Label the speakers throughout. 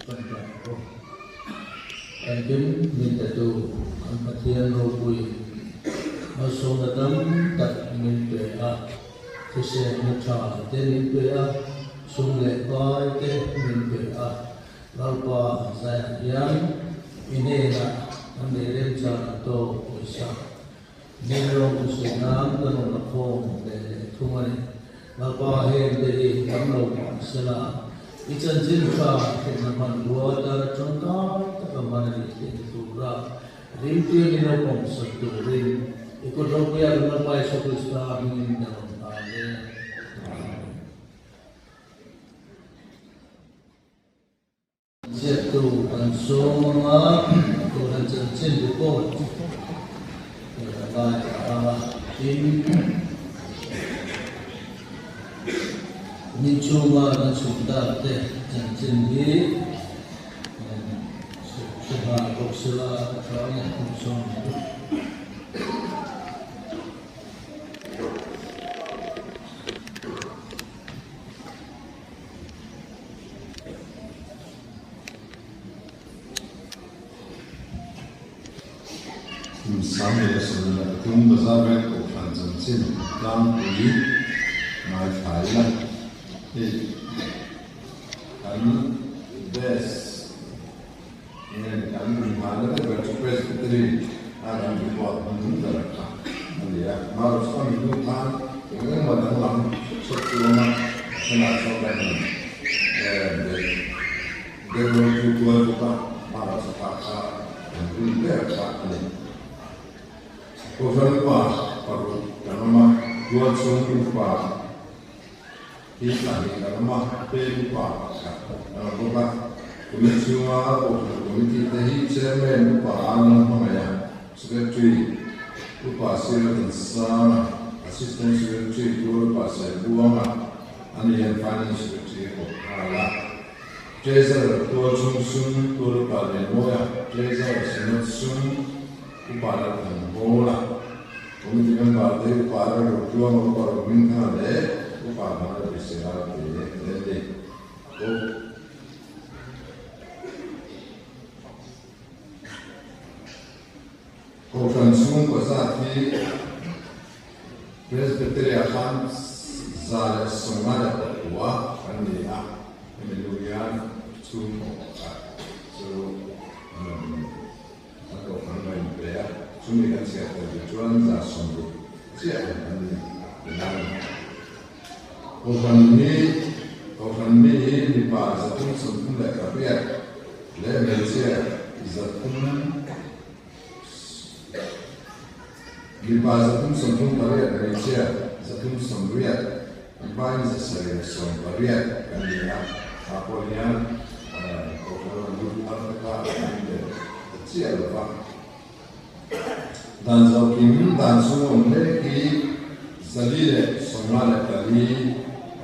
Speaker 1: Kan dah bawk. Engkim min petu kan Pathian ropui malsawmna tam tak min pe a, hriselna tha te min pe a, sum leh pai te min pe a, Lalpa zaiah hian i hnenah kan nei remchang ang tawk pawisa Nilawm chu sawi nan ka rawn la khawm ve leh thung a ni. Lalpa heng te hi kan lo hmuh sela, i chanchin tha hrilhna hmanrua atana tangkai taka hman a nih theihna tura rimtir ni naupang sak turin i kut ropuia kan Lalpa Isua Krista hmingin ka rawn hlan e. Ziaktu kan sawm ang a, Kohhran chanchin report a ngaithla ang a, tin ni chhunga kan chhuk tak te chanchin hi hre nghal bawk sela a tha ang e, kum sawm chu.
Speaker 2: Kum 2013 Bazar Veng Kohhran chanchin tlangpui ngaithla ila hei kan best nge kan inhahna deuh ber chu Presbytery a kan report hmanung ber kha a ni a, Marawh chuan mi hnu khan eng engmaw danglam chhuak chu awm a, a thenah chuan kan han beih deuh rawng chu tual bawk a, Marawh chu kha kha kan hun ber kha a ni. Kohhran upa paruk kan awm a, tual chhung upa Hi pahnih kan awm a, peng upa pakhat an awm bawk a. Kumin chhunga Kohhran Committee te hi Chairman Upa Anand Hmangaih a, Secretary Upa Sira Thansanga, Assistant Secretary Tual Upa Saibuanga, ani hian Finance Secretary a kawp nghal a. Treasurer Tual Chung Sum, Tual Upa Lianmawia, Treasurer Synod Sum, Upa Lalthanhawla. Committee member te upa rilru tluanga upa Ruhming Thanga leh upa Bhanga Priscilla te an ni bawk. Kohhran chhungkaw zat hi Presbytery-ah khan 154 kan ni a, hemi hnu hian chhungkaw pakhat chu an rawn A kohhran rawn inpe a, chumi kan chhiat tel duh chuan 60 chiah ang kan ni ti lai a ni. Kohhran hi Kohhran mi hi mipa 338 leh hmeichhia 300 mipa 338 hmeichhia 380 an vain 780 kan ni a, tah pawh hian kohhran rawn lut thar te kha an inbe ta chiah lo va. Dan zawhkim dan chhung awm mek hi 454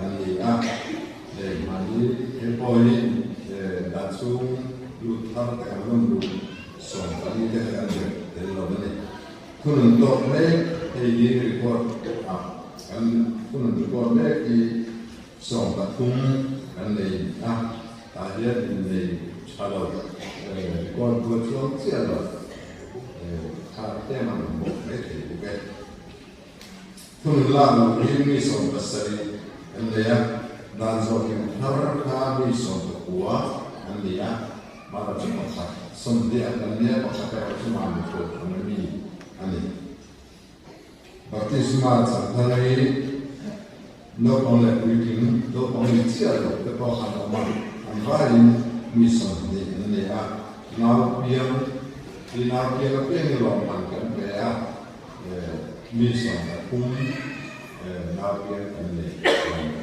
Speaker 2: an ni a, hei mahni he pawh hi dan chhung lut thar te kan rawn luh 14 te kha kan be tel lo a ni. Thunun tawk mek hei hi record ah kan thunun record mek hi 13 kan nei a, tah hian innei tha lo record buai chuang chiah lo kha tlem an awm bawk mai thei bawk e. Thunun lak loh hi mi 17 kan nei a, dan zawhkim thar kha mi 19 an ni a. Mara chu pakhat, sawmhnih kan nia pakhat erawh chu mahni pawh an mi a ni. Baptisma changthar hi naupang leh puitling, naupang ni chiah lo te pawh an awm a, an vaiin mi 20 an ni a. Nau piang hi nau piang apiangin lawmman kan pe a, mi 13 nau piang kan nei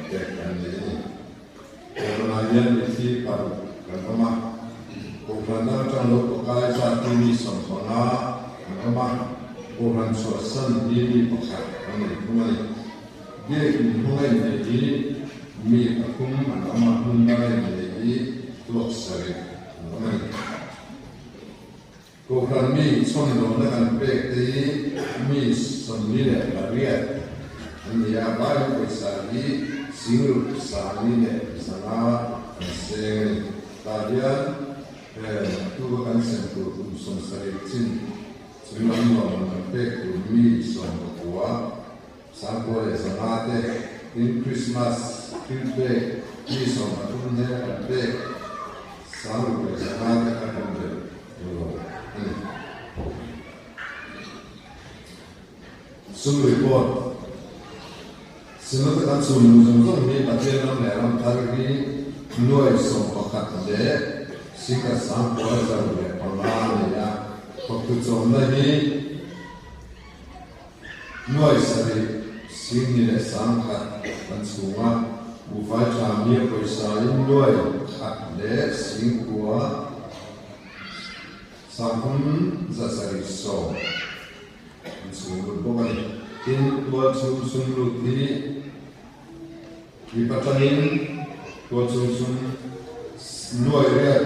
Speaker 2: pek kan nei a ni. Kohhranah hian mithi paruk kan awm a, Kohhran dang atang lo pakai zat hi mi 15 an awm a, Kohhran chhuahsan hi mi pakhat an nei thung a ni. Biakin hmanga innei hi mi pathum an awm a, hmun danga innei hi tuak sarih an awm a ni. Kohhran mi chhawmdawlna kan pek te hi mi 48 an ni a, Bible pawisa hi 65,500 an seng a ni. Tah hian tuka kan sem tur kum 70 chin chunglam lawmman kan pek tur mi 19, 95 te, tin Krismas thil pek mi 13 hnena kan pek 605 te kha kan belh lo a ni. Sum report, Synod kan chhun luh zawng zawng hi Pathian ram leh ram thar hi nuai 11 leh singkhat 9505 a ni a, thawktu chawmna hi nuai 7 singni leh 10,000 kan chhung a, buhfai tha mia pawisa in nuai khat leh singkua 3770. An chhung lut bawk a ni. Tin, tual chhung sum lut hi mipa tangin tual chhung sum nuai riat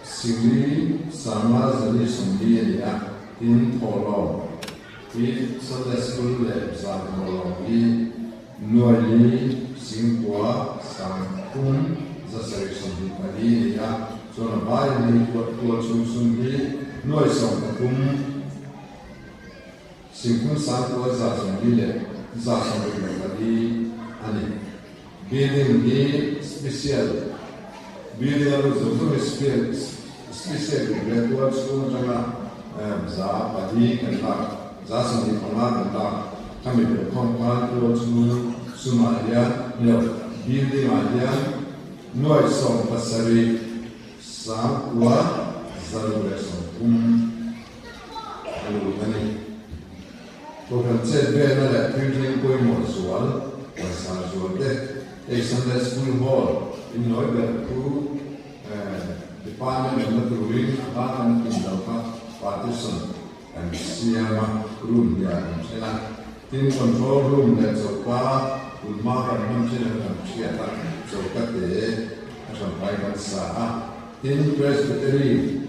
Speaker 2: singli sanga zali 40 a ni a. Tin, thawhlawm hi Sunday School leh zan thawhlawm hi nuai li singkua 3724 a ni a. Chuan a vaiin hei tual chhung sum hi nuai 13 Singphun sang 9174 a ni. Building hi special building a lut zawng zawng hi special tih leh tual chhung atanga 400 kan lak, 25 kan lak. Khami belhkhawm khan tual chhung sumah hian ni lo, building ah hian nuai 17 9130 a lut a ni. Kohhran chet velna leh thil thleng pawimawh zual, lansar zual te, hei Sunday School Hall inlawi ber thu Department awmna turin a hma kan pin lo kha partition kan siam a, room hniah kan then a, tin control room leh choka tun hma kan hman thin ang kan hriat a, choka te a hranpai kan sa a, tin Presbytery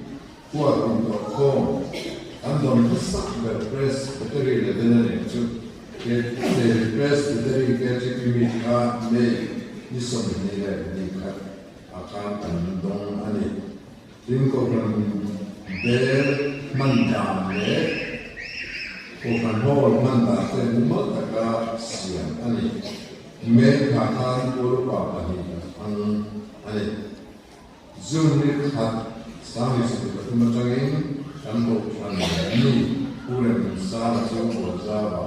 Speaker 2: Huat intawh khawm an dawn hmasak ber Presbytery level a nih chu. Presbytery KGP meet kha May ni 21 ah khan kan dawng a ni. Tin Kohhran bel hman dan leh Kohhran Hall hman dan te mumal taka siam a ni. May thla khan Pualupa pahnih an hmang a ni. June ni khat 2023 atangin kan kohhran leh mi Pu Remsanga chu Puanzava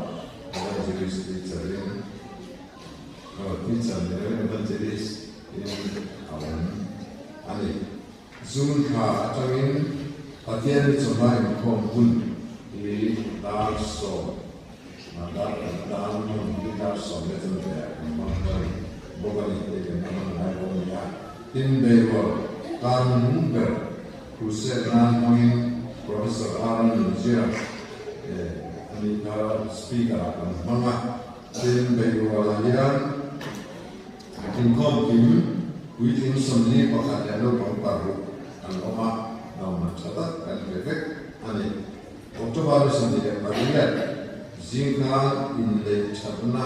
Speaker 2: Evangelist teacher in teacher ni lo in Evangelist in a awm a ni. June thla atangin Pathian ni chawhma inkhawm hun hi dar 10 dar dar hmun hi dar 10 leh chuan leh an hmang nghal bawk a ni tih kan hmang ngai lo a ni a. Tin, Beihrual tan hmung ber crusade nan hmangin Professor Aaron Nunzia a nih kha speaker ah kan hmang a. Tin, Beihrualah hian inkhawm kim puitling 41 leh naupang 6 an awm a, nauman tha tak kan pe vek a ni. October ni 28 zing khan inneih thatna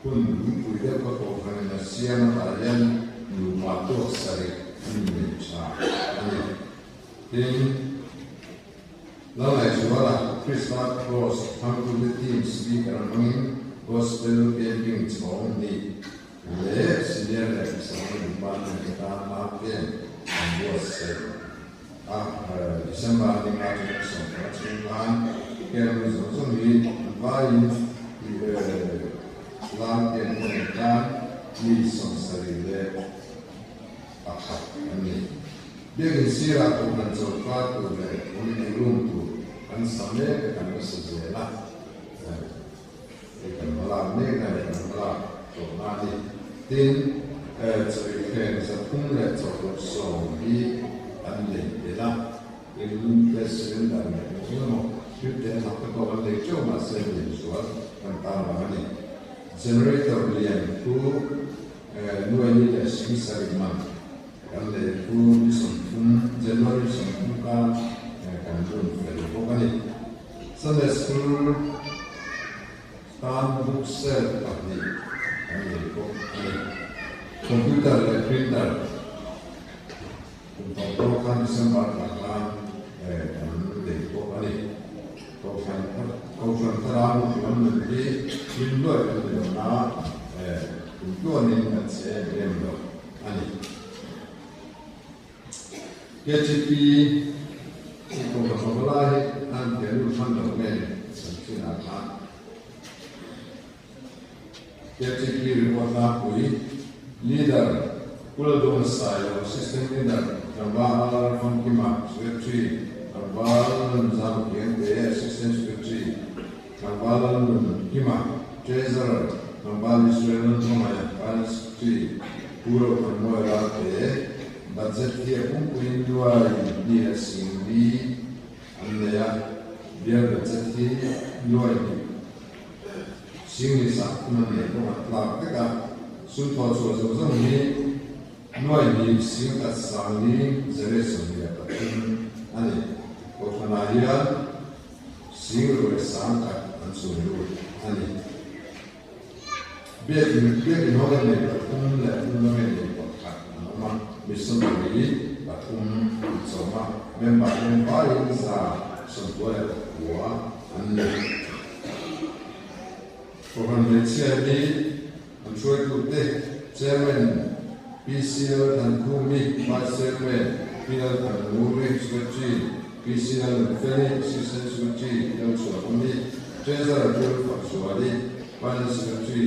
Speaker 2: Hun lungpui deuh ka kohhran in a siam atah hian nupa tuak sarih an inneih tha a ni. Tin, Lalngaihzuala Krista Cross thangtute team speaker hmangin Gospel Camping chhawng hnih leh Senior leh Missionary Department te tan Marken an buatsaih a, December ni nga atanga 15 chhung khan camp zawng zawng hi an vaiin Lam camp te nen khan mi 71 an ni. Biakin sirah kohhran choka tur leh committee room tur an sa mek a kan la sa zel a, hei kan hmalak mek na leh kan hmalak tawh na a ni. Tin, chawihhleng 360 hi an lei tel a, tin gas cylinder leh eng eng emaw thil te thak te pawh kan lei teuh mahse lian zual kan tan vang a ni. Generator lian khu nuai ni leh 7 man kan lei khu ni 30 January 30 khan kan run fel bawk a ni. Sunday School tan book shelf pahnih kan lei bawk a ni. Computer leh printer. Kum tawh pawh khan December thla khan kan lei bawk a ni. Kohhran Kohhran thlarau lam nun hi hlim luai kan ni lo na, kum tluanin kan che em em lo a ni. KTP i Kohhran pavalai hi an ke lut hman lo nge kan thinah khan KTP report tlangpui Leader Pu Lalduhna Sailo, Assistant Leader Tlangval Lalfamkima, Secretary Tlangval Lalnunzama Kiangte, Assistant Secretary Tlangval Lalnunkima, Treasurer Tlangval Israel Lalhmangaih, Finance Secretary Pu Rothanmawia Ralte, Budget hi a pumpuiin nuai hnih leh singli an nei a, bial budget hi nuai hnih singli sak thum an nei bawk a tlak vek a, sum thawh chhuah zawng zawng hi nuai hnih singkhat sangli zere 23 a ni. Kohhranah hian singru leh sangkhat an chhun lut a ni. Biakin biakin ho en nei pathum leh hmun lam en nei pakhat an awm a, missionary pathum an chawm a, member eng vaiin 99 an ni. Kohhran hmeichhia hi an hruaitute Chairman PCL Thankhumi, Vice Chairman PL Thannguri, Secretary PCL Nunfeli, Assistant Secretary PL Chhuahawmi, Treasurer Bill Fakzuali, Finance Secretary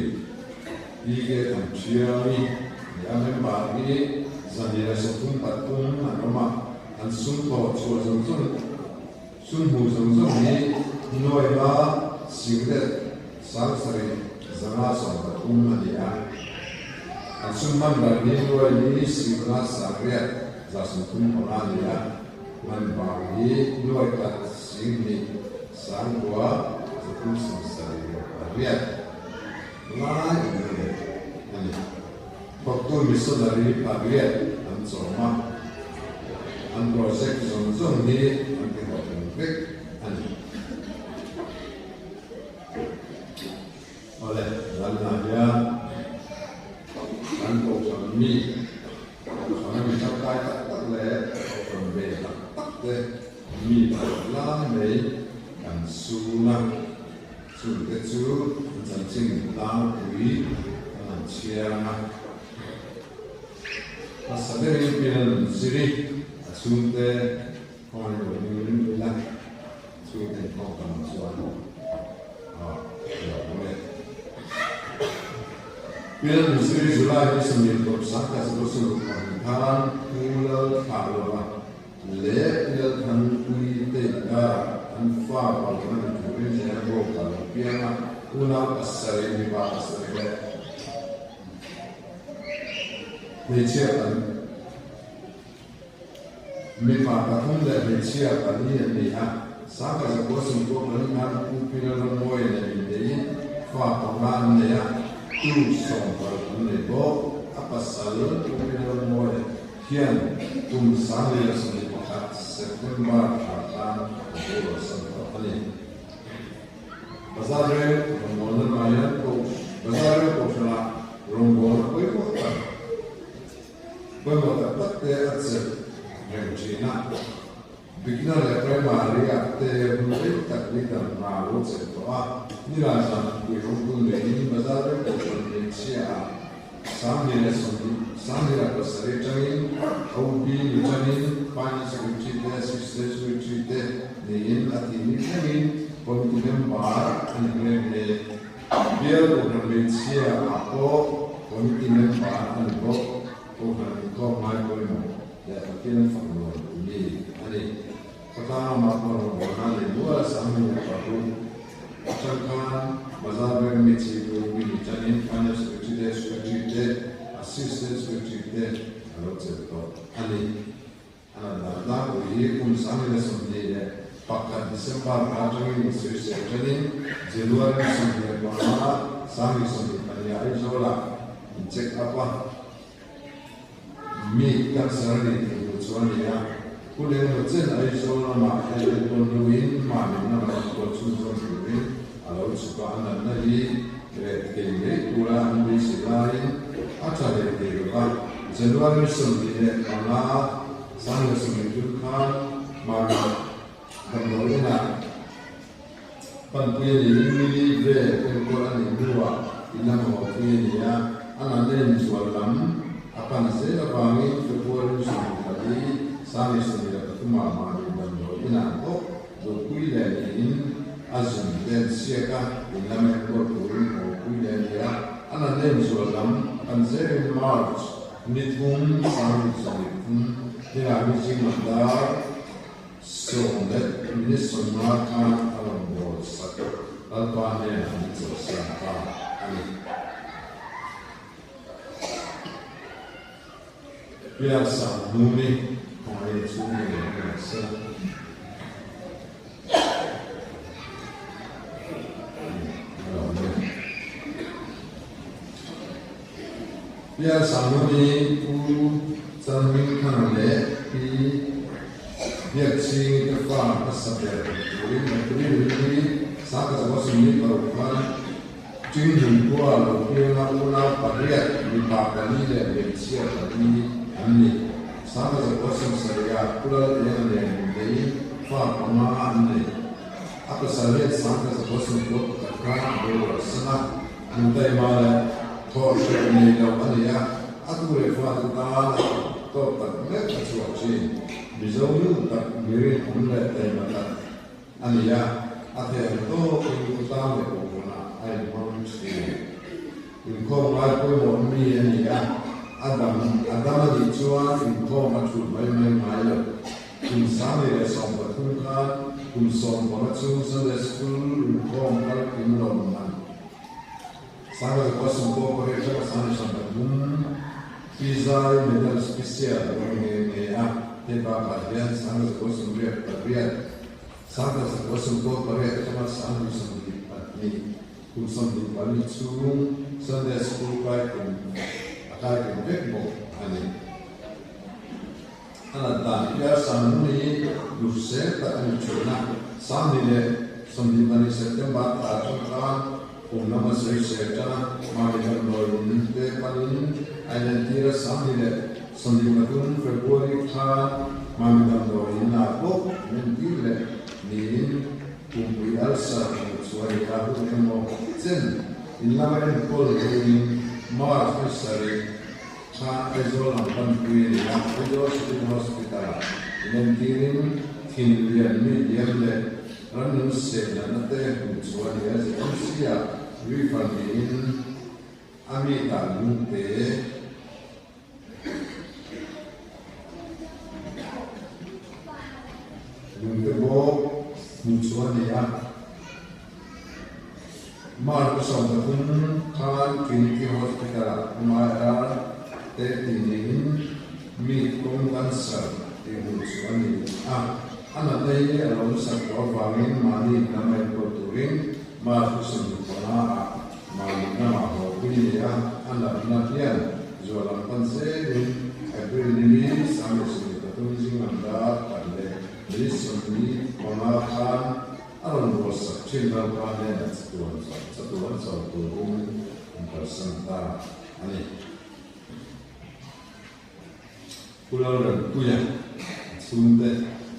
Speaker 2: PK Thanṭhiangi leh a member hi 133 an awm a, an sum thawh chhuah zawng zawng, sum hmuh zawng zawng hi nuaima singlet 7513 a ni a, an sum hman dan hi nuai hi singa sangriat 135 a ni a, man bang hi nuai khat singhnih 9,378 lai an la nei a ni. Thawktu missionary pariat an chawm a, an project zawng zawng hi an ti hlawhtling vek a ni. Awle, zanah hian kan kohhran mi, kohhrana mi tangkai tak tak leh kohhran ve tak tak te mi pakhat lai mai kan sun a, chungte chu an chanchin tlangpui kan han chhiar ang a. Hmasa berin pian ziri a chhungte khawngaih lo hming ila chhungte inkhawm tam chuan a lo awm e. Pian ziri July ni 21, 1960 khan Pu Lalthlah lova Leh Lalthanpuii te inkarah an fa palna ni turin hian rawk a lo piang a, unau pasarih, mipa pasarih leh hmeichhia pali, mipa pathum leh hmeichhia pali an ni a. 1994 khan Pu Pila Rammawi leh Minteiin fa panga an nei a, tu 16 an nei bawk. A pasal Pu Pila Rammawi Hian kum 2021 September thla khan a boral san tawh a ni. Bazar reng rawngbawlna hmai hian koh Bazar reng kohhranah rawngbawlna pawimawh tak pawimawh tak tak te a chelh reng thin a. Beginner leh Primary ah te hun rei tak leader hna a lo chelh tawh a. Nilai zan pui rawngkul neiin Bazar reng kohhran hmeichhia ah 2027 atangin OB ni tangin Finance Secretary te, Assistant Secretary te niin a tih ni thlengin Committee Member a ni nghe nghe. Bial Kohhran Hmeichhia ah pawh Committee Member a ni bawk. Kohhran inkhawm ngai pawimawh leh Pathian fak nuam mi a ni. Khawtlang lamah pawh rawngbawlna leh nual 2006 atang khan Bazar Bank mi chi tu mi ni tangin Finance Secretary te, Secretary te, Assistant Secretary te a lo chelh tawh a ni. A lan dan tlangpui hi kum 2021 December thla atangin insawisel tanin January 25 2024 Aizawlah in check up a. Mi cancer a nih theih loh chu a ni a, hun engemaw chen Aizawl lamah hei enkawl hnuin mahni lamah enkawl chhunzawm turin a lo chhuk a, a natna hi reh thei ngei tura an beisei laiin a tha hlei thei lo va, January 25, Panpui a niin ni li vel enkawl a nih hnuah in a mamawhpui a ni a, a natna inzual lam a pan zel avangin February 24, 2023 ah mahni damdawi inah bawk luhpui leh niin a zun te an siak a, in lam enkawl turin hawpui leh a ni a, a natna inzual lam a pan zelin March ni thum, 2023 hnenah mi zinglam dar 10 ni 50 khan a rawn bawl sak Lalpa hnenah min chawlhsan ta a ni. Pialsa hnumi khawngaih chhung ngei a ni se. Pialsa hnumi Pu Chalhmingthanga leh Pi Biakchhingi te fa hmasa ber turin April hi 1926 khan Ṭinghmun khua lo pianga unau pariat, mipa pali leh hmeichhia pali an ni. 1970 Pu Laldenga nen inbeiin fa panga an nei. A pasal hian 1991 khan a boral san a, nutaima leh thawhhreh nei lo a ni a, a tu leh fate tan a tawp tak mek a chhuak ṭhin. Mizo nu tak, mirinawm leh taima tak A ni a, a thei ang tawkin khawtlang leh kohhranah a inhmang thin. Inkhawm ngai pawimawh mi a ni a, a dam a dam a nih chuan inkhawm a thulh mai mai ngai lo. Kum 2013 khan kum 15 chung Sunday School inkhawm kal kim lo man 1998 atanga 2023 Pizai Medal Special a rawn nghe nghe a, hei bakah hian 1998, 1998 atanga 2022 kum 24 chhung Sunday School kai kum a kai kum vek bawk a ni. A lat dan hian Sanghni Luhsel tak a ni thin a, 2024 September thla atang khan kum lama sawisel tan a, mahni damdawiin te panin a inentir a, 2023 February khan mahni damdawiin ah bawk an entir leh niin pumpui ulcer hmuh chhuah a ni a, hun emaw chen in lama enkawl turin March ni sarih Kha Aizawl lam panpui a ni a, Aizawl City Hospital-ah inentirin thin lian mi diam leh rannung seh natna te hmuh chhuah a ni a, ZMC-ah refer niin a mi tan lungte lungte bawk hmuh chhuah a ni a. March 13 khan Trinity Hospital-ah MIR te tih niin mit kawng cancer tih hmuh chu a ni a. A natna hi a lo sak tawh avangin mahni hnam enkawl turin March 25 ah mahni hnamah haw pui a ni a. A natna hian zual ang pan zelin April ni li 2023 zing lam dar khat leh ni 25 khan A rawn ruahsak thin Lalpa hnenah chatuan chatuan chau turin an kalsan ta a ni. Pu Lalrempuia a chhungte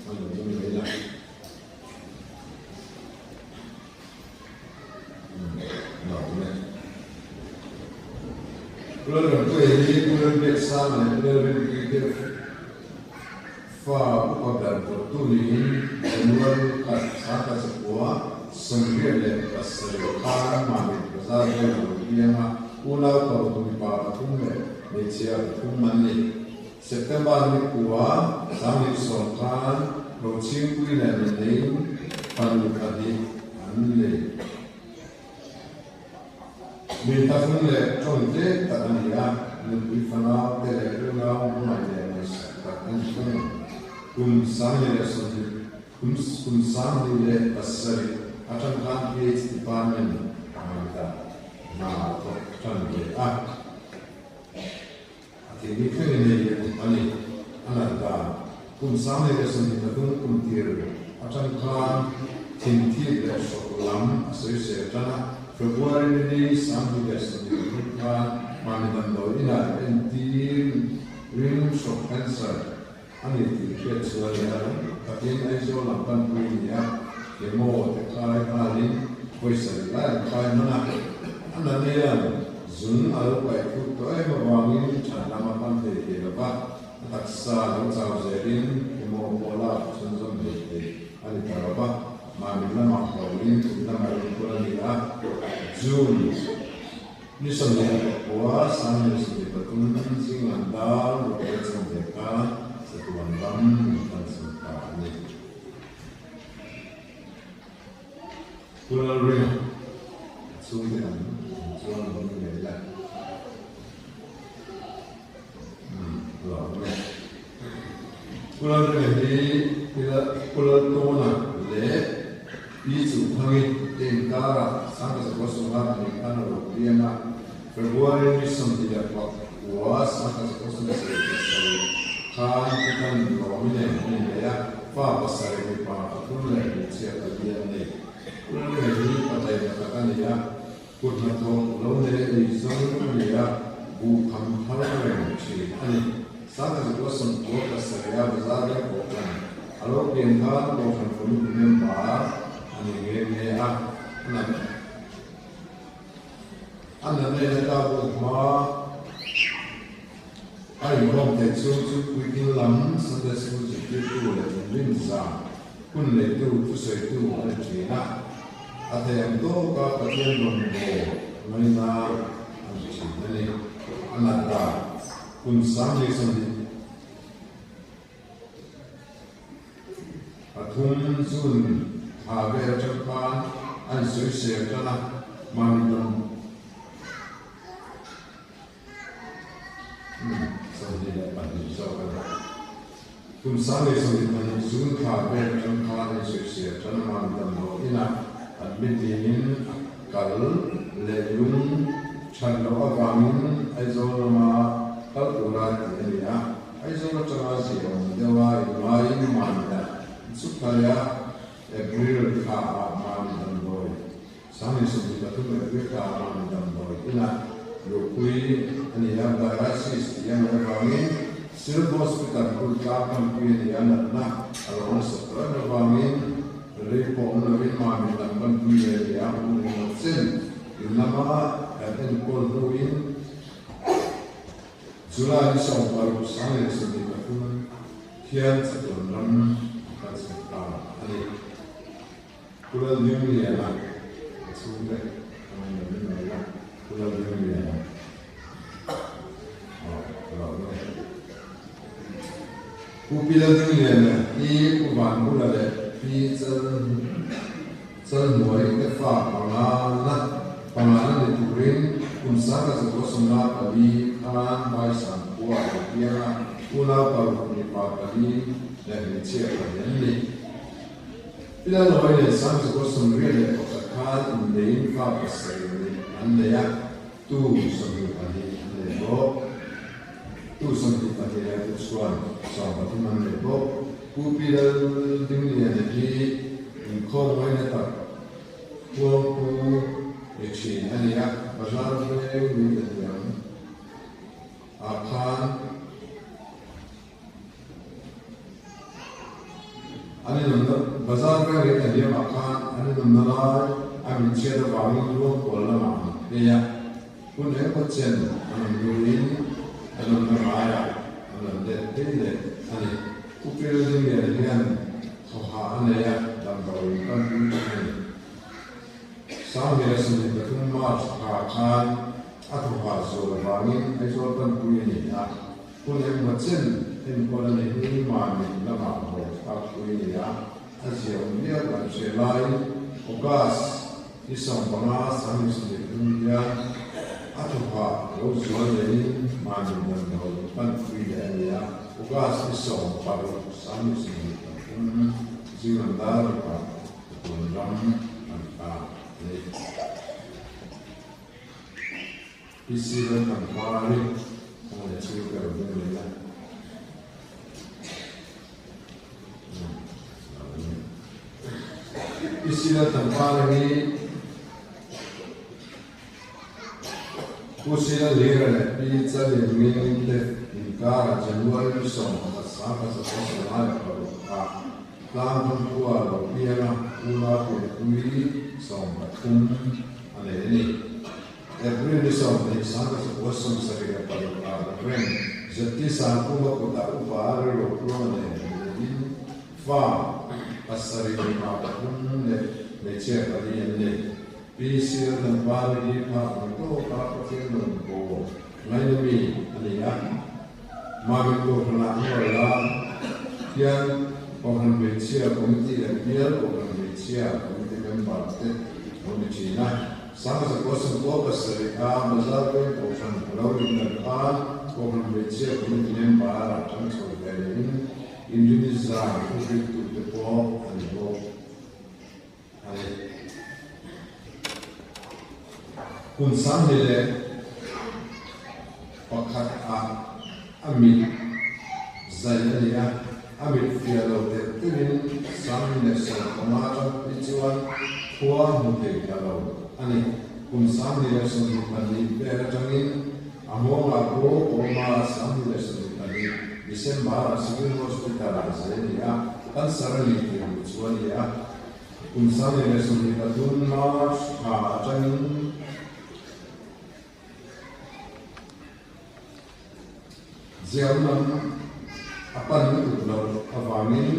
Speaker 2: an lo ding mai la. Lo awm e. Pu Lalrempuia hi Pu Lalbiaksanga leh Pu Lalrinpuii te Fa upa ber dawttu niin January khat 1987 khan Mamit Bazar vel a lo piang a, unau paruk mipa pathum leh hmeichhia pathum an ni. September ni kua 2010 khan Rochhingpui leh Nuneiin fanu pahnih an nei. Mi tafung leh tawng tlem tak a ni a, nupui fanau te leh unau hmangaih leh ngaihsak tak a ni thung. Kum 2020 kum kum 2007 atang khan PH Department a ngaihdah hna a thawk tan ve a. A thilni thleng in hei hi a ni. A nat dan, kum 2023 kum tir atang khan thinthip leh hrawk lam a sawisel tan a, February ni 2023 khan mahni damdawi inah entir ring hrawk cancer a ni tih hriat chu a ni a, takin Aizawl lam panpui a ni a, chemo te khai nghalin. Pawisa ri lai an khai hman a, a nane hian zung a lo paih thuk tawh em avangin than lam a pan thei thei lo va, a taksa lo chau zelin emaw pawh lak chhunzawm thei thei a ni ta lo va, mahni lamah hlawlin in lamah enkawl a ni a, June ni 24 2023 zing an dar ruk leh chawmhleh khan chatuan ram min pansan ta a ni. Pu Lalringa a chhungte an awm chuan lo ni ngei la. Umm a lo awm e. Pu Lalringa hi Pu Laltawna leh Pi Chuhphangi te inkarah Sangkazakua Sawmnga pahnih khan a lo piang a, February ni 29 Sangkazakua 77 khan Pitan Lawmi nen an innei a. Fa pasarih mipa pathum leh hmeichhia pali an nei. Lalringa hi pataina tak a ni a, kut hnathawk lo nei ei zawng a ni a, buh kham thar reng thin a ni. Sangkazukua sawmkua pasarih a bazar reng pawh khan a lo pian khan Kohhran Committee member a ni nghe nghe a, a natna tlak bawk hma. A inkhawm theih chhung chu puitling lam Sunday School zirtirtu leh inrin zan hun neitu thusawitu a ni thin a. A thei ang tawka Pathian rawngbâwl ngaina a ni thin a ni. A nat dan kum 20 Pathum zun thla vel atang khan a insawisel tan a, mahni dam 22 zawk a ni. Kum 2022 June thla vel atang khan a insawisel tan a man damdawi inah admit niin a kal leh lung than loh avangin Aizawl lama kal tura tih a ni a. Aizawl atanga ziaawm deuha inngaiin mahni ah chuk hlai a, April thla ah mahni damdawi 2023 April thla ah mahni damdawi inah luhpui a ni a, dialysis tih a ngaih avangin Silk Hospital Kultlang hmanpui a ni a, natna a lo nasat tawh em avangin rei pawh awm lovin mahni lam panpui ve a ni a, hun engemaw chen in lama kan enkawl hnuin July ni 16 2023 hian chatuan ram a kalsan ta a ni. Pu Lalhmingliana a chhungte a ngaih lo mai a, Pu Lalhmingliana aw ka lo awm e. Pu Pi Lalhmingliana hi Pu Vanbula leh Pi Chal Chalhnuai te fa panga na panga na ni turin kum 1954 khan Baisang khua a lo piang a, unau paruk mipa pali leh hmeichhia pahnih an ni. Pi Lalnawi leh 1981 khan inneiin fa pasarih ni an nei a, tu 22 an nei bawk. Tu 22 leh tu chuan 13 an nei bawk. Pu Pi Laldingliana hi inkhawm ngaina tak Khuangpu ni thin a ni a, bazar veng min la hniam ah khan An inawmna bazar veng leh thahliam ah khan an inawmna lai a min chhiat avangin luangkual lamah an phei a, hun engemaw chen an awm hnuin an awmna ngaiah an rawn let phei leh a ni. Pu Pilalhlimliana hian thawhah a nei a, damdawiin pan pui thin a ni. 2023 March thla khan a thawhah zual avangin Aizawl pan pui a ni a. Hun engmaw chen enkawl a ni hi mahni lamah haw thlak pui a ni a, a ziaawm viau an hre laiin August ni 15 2023 hian a thawhah lo zual lehin mahni damdawi pan pui leh a ni a, August ni 16 2023 zing an dar rukah Tuan ram an ta a ni. PC ram kan par hi kawng leh chhung te a rawn ding leh a. PC ram kan par hi Pu Sina Lira leh Pi Chalin Ming te inkara January 11 1996 ah. Tlangthang khua a lo piang a, unau pianpui 13 a nei a ni. April ni 20 1976 ah Rev. ZT Sangkhuma kutah upa rilru tluang nen niin fa pasarih mipa pathum leh hmeichhia pali an nei. Pi Sir Dhanpari hi phak ang tawka Pathian rawn bawl ngaina mi a ni a. Mami Kohhranah an rawn la hian Kohhran Hmeichhia Committee leh Bial Kohhran Hmeichhia Committee member te lo ni thin a. Sangzakua Sangkua pasarih a Bazar Veng Kohhran a lo rin dan khan Kohhran Hmeichhia Committee member ah tang chho ve lehin Inrini zan thuhriltute pawh a ni bawk a ni. Kum 21 ah a mit zai a ni a, a mit fiah lo telh telhin 2015 atang phei chuan khua hmu thei ta lo a ni. Kum 2024 vel atangin a nghawngah pawh awm a, 2024 December ah Civil Hospital ah zai a ni a, cancer a ni tih hmuh chu a ni a. Kum 2023 March thla atangin ziam lam a pan lutuk loh avangin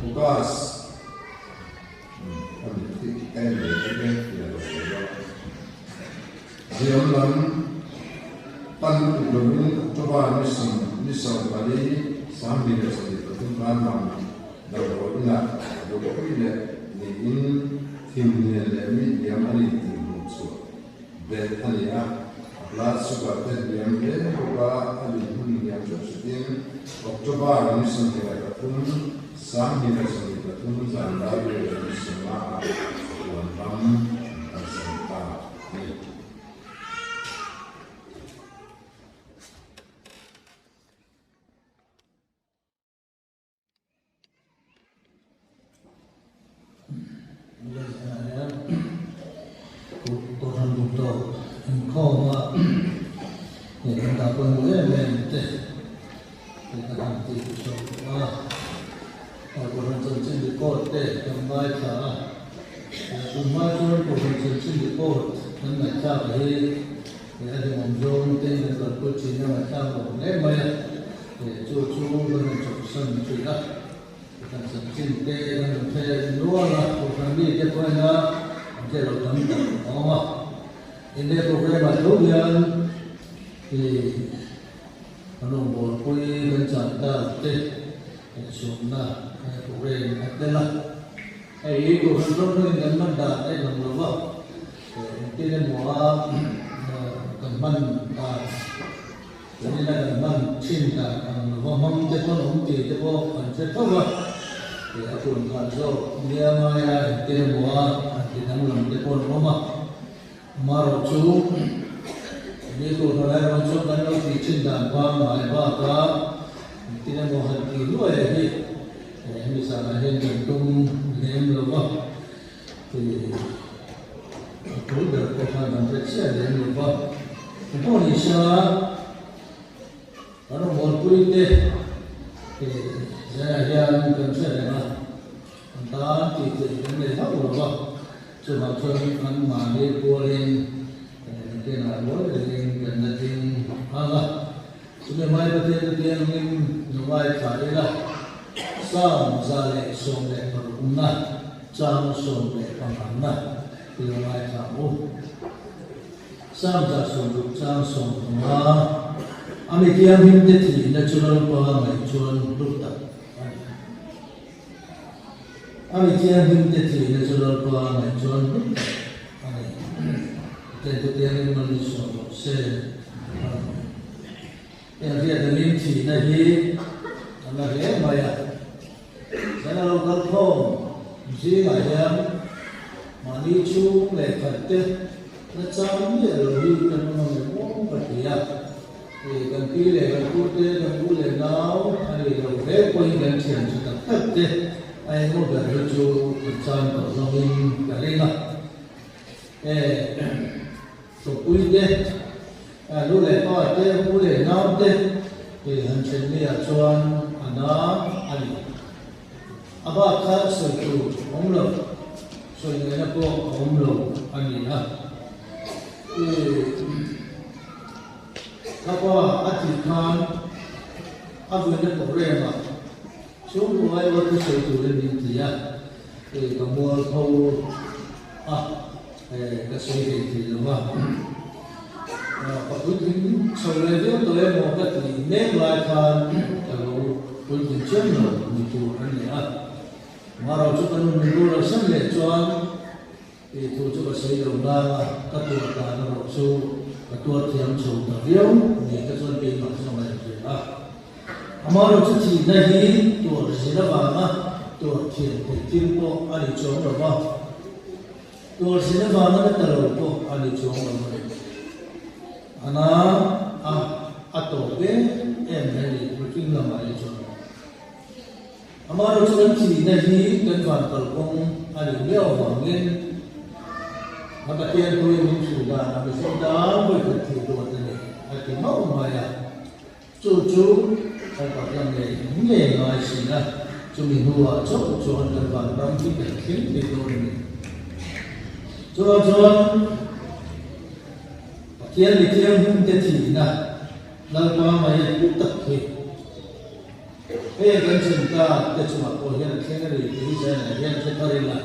Speaker 2: August a mit hi ka en ve vek e tih a lo sawi a. Ziam lam pan lutuk lovin October ni 14, 2023 khan mam Damdawi inah lungpui leh niin thim lian leh mi hniam a ni tih hmuh chhuah belh a ni a, a blood sugar te hniam hle bawk a, a lin hun hniam hret hretin October ni 23, 2023 zan dar vel leh ni 15 ah huan ram an kalsan ta a ni.
Speaker 1: Kohhran duhtawk inkhawma hei kan dah pawimawh em em te hei kan han tih chhuak tawh a, Kohhran chanchin record te kan ngaithla a, tunhma chuan Kohhran chanchin record kan ngaihthlak hi hei a hlimawm zawng te in kan kalpui thin a ngaihthlak nuam hle mai a. Chu chu kan rawn chawpsan tih a, kan chanchin te kan rawn hre nual a, Kohhran mite pawhin a an hre lo tam tak a awm a. India programme ah tho hian ih kan rawngbawlpui kan chan tak te sawmna programme a tel a. Hei hi Kohhran ram hrangin kan hman dan a inang lo va, engtin emaw a kan hman dan. Tunina kan hman thin dan ang lova hmang te pawn awm tih te pawh kan hre tho va, tih a kun khat zawk nia ngaia engtin emaw a han ti danglam te pawh an awm a. Amaherawh chu mi tur thalai rawn chuan kan lo tih thin dan pangngai bakah engtin emaw han tih luai a hi hemi zanah hian kan tum lem lo va, tih a tul ber pawh khan kan hre chiah lem lo va. Engpawh ni se la, kan rawngbawlpui te zaiah hian kan hre reng a, an tan tih theih kan nei hauh lo va, chuvang chuan an mahni pualin nakinah rual rengin kan la ding ang a. Chumi hmai Pathian te tiangin nungai thla ila, Psalm 116 na chang 15 na i lo ngaithla ang u. Psalm 160 chang 15, A mi thianghlim te thihna chu Lalpa ngaih chuan hlu tak a ni. A mi thianghlim te thihna chu Lalpa ngaih chuan hlu tak a ni. Pathian thu thianghlim man ni suah rawh se. Amen. Heng hriat angin thihna hi a na hle mai a. Zan a lo kal khawm zingah hian mahni chhung leh khat te la chang miah lo hi kan awm ang em aw ka ti a. Kan pi leh kan pu te, kan u leh nau a nih loh hle pawhin kan thian tha tak tak te a engmaw ber hi chu kan chan tawh hlawmin ka ring a. Hlawhpui te, nu leh pa te, u leh nau te han then mi ah chuan a na a ni. A bak kha sawi tur awm lo, sawi ngaihna pawh a awm lo a ni a. Ka pa a tih khan a vuina programme-ah chhungkaw aiawt thu sawi turin min ti a, ka mualpho a, ka sawi thei thei lo va. Ka puitling chho leh viau tawh emaw ka tih mek lai khan ka lo puitling chiam lo ni tur a ni a. Maro chu ka nun min rual san leh chuan Tih thu chu ka sawi lo nang a, ka tuar dan erawh chu ka tuar thiam chho ta viau ni te chuan keimah chu ka ngaihtuah a. Amaherawh chu thihna hi tuar zir avanga tuar thiam theih thil pawh a ni chuang lo va, tuar zir avanga na ta lo pawh a ni chuang lo a ni. A na a, a tawp em em mai a ni, mihring lamah hi chuan. Amaherawhchu kan thihna hi kan van kalkawng a nih miau avangin a Pathian puiin min hrilh danah mihring tan vawikhat thih duat a ni a ti mauh mai a. Chu chu kan Pathian ngei ngei ngai si a, chumi hnuah chauh chuan kan van ram hi kan thleng thei dawn a ni. Chuvang chuan Pathian mi thianghlim te thihna Lalpa mai a hlu tak hi. Hei kan chen ta te chungah pawh hian a thleng a ni tih hi Zainah hian hre thar ila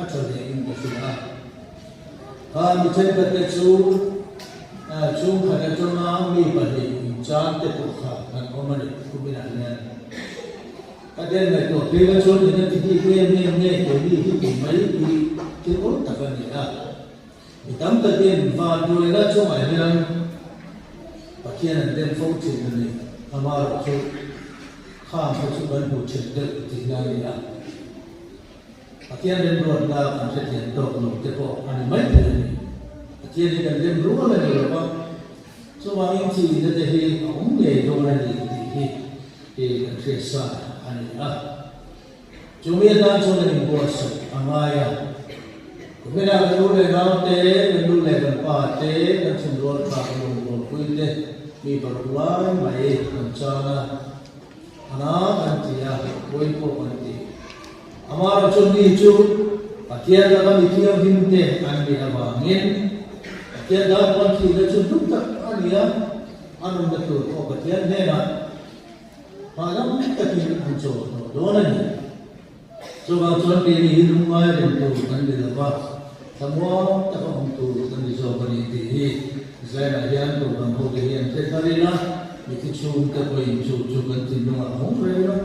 Speaker 1: a tha ve in ka hria a. Kha mi thenkhat te chu chhungkhat atanga mi pahnih inchan te pawh kha an awm a ni kuminah hian. Ka den ngaihtuah phei kha chuan eng a ti bik em em nge keini hi ti mai hi thil awl tak a ni a. Mi tam takin vanduaina chungah hian Pathian an dem fo thin a ni. Amaherawh chu khang kha chu kan hmuh thin deuh tihna a ni a. Pathian remruatna kan hrethiam tawk lo te pawh a ni mai thei a ni. Pathian hi kan rem rual a ni lo va, chuvangin thihna te hi a awm ngei dawn a ni tih hi kan hriatsa a ni a. Chumi atan chuan an inbuatsaih a ngai a. Kuminah kan u leh naute, kan nu leh kan pa te, kan thinrual tha kan rawngbawlpui te mi paruk lai mai kan chang a, a na kan ti a, pawi pawh kan ti. Amaherawh chu mi chu Pathian laka mi thianghlim te an nih avangin Pathian dan pawn thihna chu hlu tak a ni a, a nunna tur pawh Pathian hnenah Hahdam takin an chawl tawh dawn a ni. Chuvang chuan keini hi lungngai reng tur kan ni lo va, thlamuang taka awm tur kan ni zawk a ni tih hi Zainah hian Kohhran hote hian hre thar ila, mithi chhungte pawhin chu chu kan thinlungah a hawng reng a,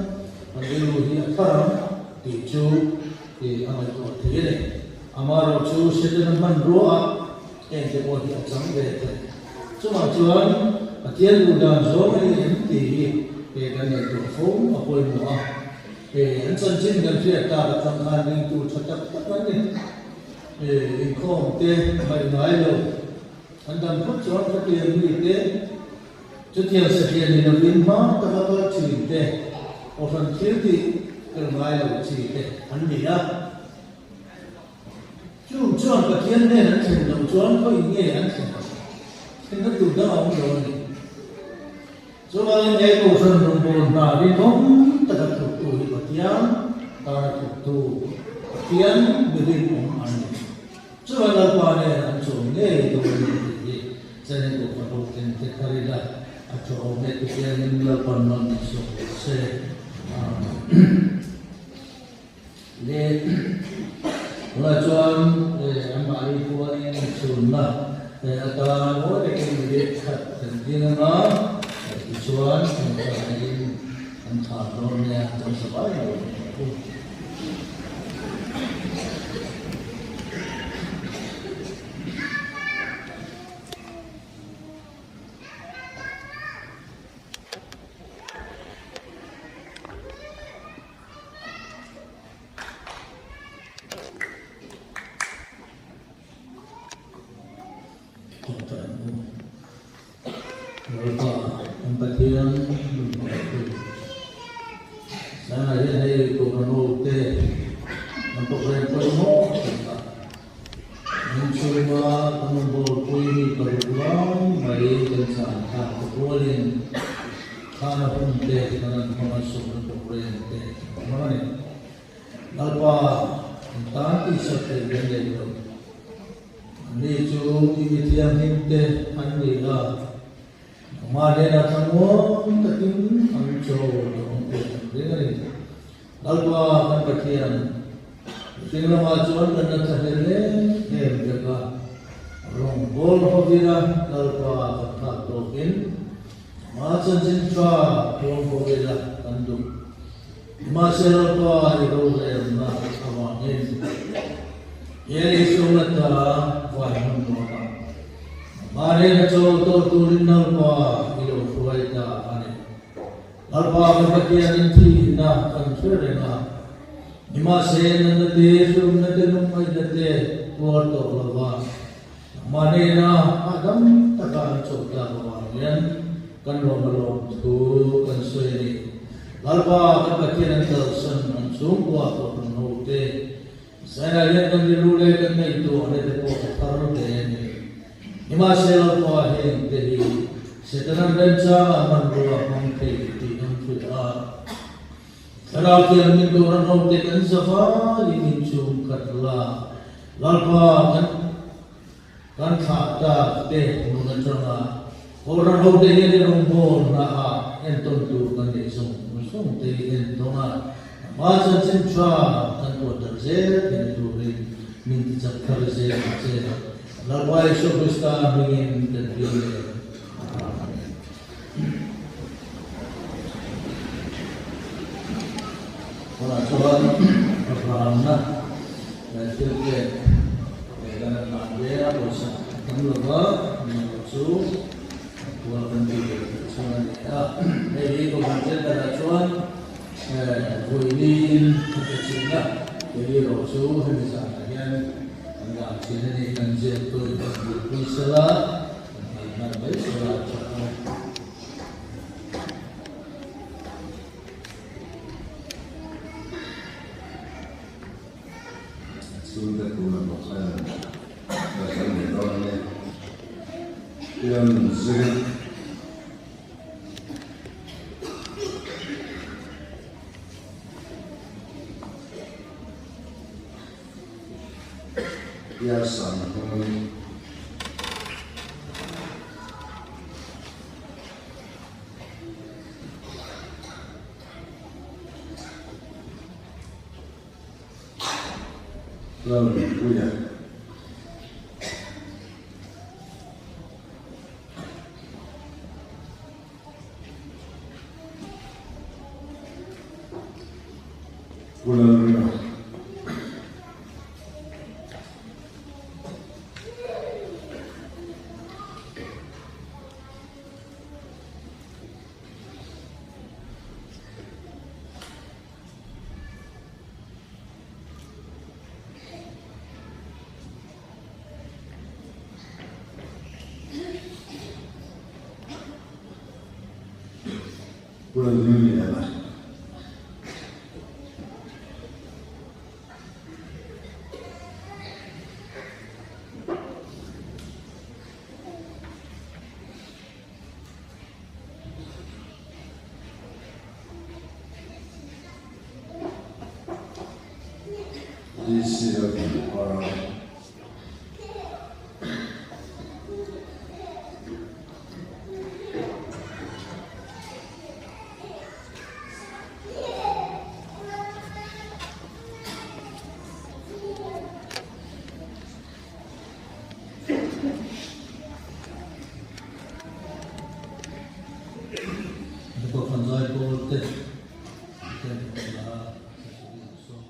Speaker 1: kan rilru hi a thar ang tih chu a ngaihtuah thei a ni. Amaherawh chu Setana hmanrua ah Hengte pawh hi a chang ve thei. Chungah chuan Pathian duh dan zawng a ni em tih hi he kan ngaihtuah fo a pawimawh a. He an chanchin kan hriat tak atang khan ringtu tha tak tak an ni. He inkhawm te ngaih ngai lo an dam phawt chuan khatiang mi te chutiang satliah ni lovin hma taka kal thin te awhran thil tih tel ngai lo chi te an ni a. Chung chuan Pathian hnen an thlen loh chuan khawi nge an thlen ang? Thlenna tur dang a awm lo a ni. Chuvangin he Kohhran rawngbâwl hna rinawm taka thawktu hi Pathian tana thawktu, Pathian mi rinawm an ni. Chuvang Lalpa nen an chawl ngei dawn a ni tih hi China Kohhran hoten hre thar ila a tha awm e tihianin Lalpan man min sawm rawh se. Amen. Le tunah chuan anmahni puanin chhunna atan mawi takin mi khat kan ding anga tichuan thingtlaiin an thah dawn nia kan hre vai lo ang u. Lalpa kan Pathian min hmangaihtu Sanah hian hei Kohhran ho te an program pawimawh tak a min chhunga kan rawn bawlpui mi paruk lai mai kan chan thlak te rualin Khana hun te kan an hmang a sawmna program te an hmang a ni. Lalpa, an tan tihsak theih kan nei lo. Anni chu i mi thianghlimte an ni a, nangmah hnenah thlamuang takin an chaw tawh ang tih kan ring a ni. Lalpa kan Pathian, mihring lamah chuan kan la thlahlel em em vek a, rawngbâwl hovina Lalpa kan thlak tawkin amah chanchin tha puang ho ila kan duh. Nimahse Lalpa i rorelna avangin he Isua ta vai hmun nuamah amah hnena chawl tawh turin Lalpa i lo hruai ta a ni. Lalpa kan Pathianin thihna kan hre reng a, nimahse natna te, hrumna te, lungngaihna te tuar tawh lova nangmah hnena hahdam taka an chawlh tak avang hian kan lawm a lawm thu kan sawi a ni. Lalpa kan Pathian an kalsan an chhungkua kohhran ho te, Zainah hian kan rilru leh kan ngaihtuahna te pawh a thar hle a ni. Nimahse Lalpa heng te hi Setana'n remchangah hmanrua hmang thei tih an hrilh a. Thlarau thianghlim Kohhran hote kan za vaiin inchhung khat la, Lalpa kan kan thlah tak te nun atanga Kohhran hote hian i rawngbâwl hnaah entawn tur kan neih zawng zawng te hi entawn a, amah chanchin tha kan tuahdarh zel theihna turin min tichak thar zel ang che. Lalpa Isua Krista hmingin kan dil e. Amen. Tunah chuan Abrahamna thil pek kan han hlan ve a, pawisa a tam lo va, engemaw chu kual kan tih ve theih chuan a ni a. Hei hi Kohhran Centre-ah chuan vawiin a pe thin a, kei erawh chu hemi zanah hian Kan dah thin a ni, kan ziak tawi kan buaipui sela, kan hal nghal mai sela a tha ang.
Speaker 2: A chhungte tuna bawk hian ka sawi leh dawn a ni. Pian zir. Piarsan hmangin Lalnunpuia. Pu Lalringa. Pu Lalhmingliana. DC Lalthanpara.
Speaker 1: Kohhran zaipawl te ten hla sawm.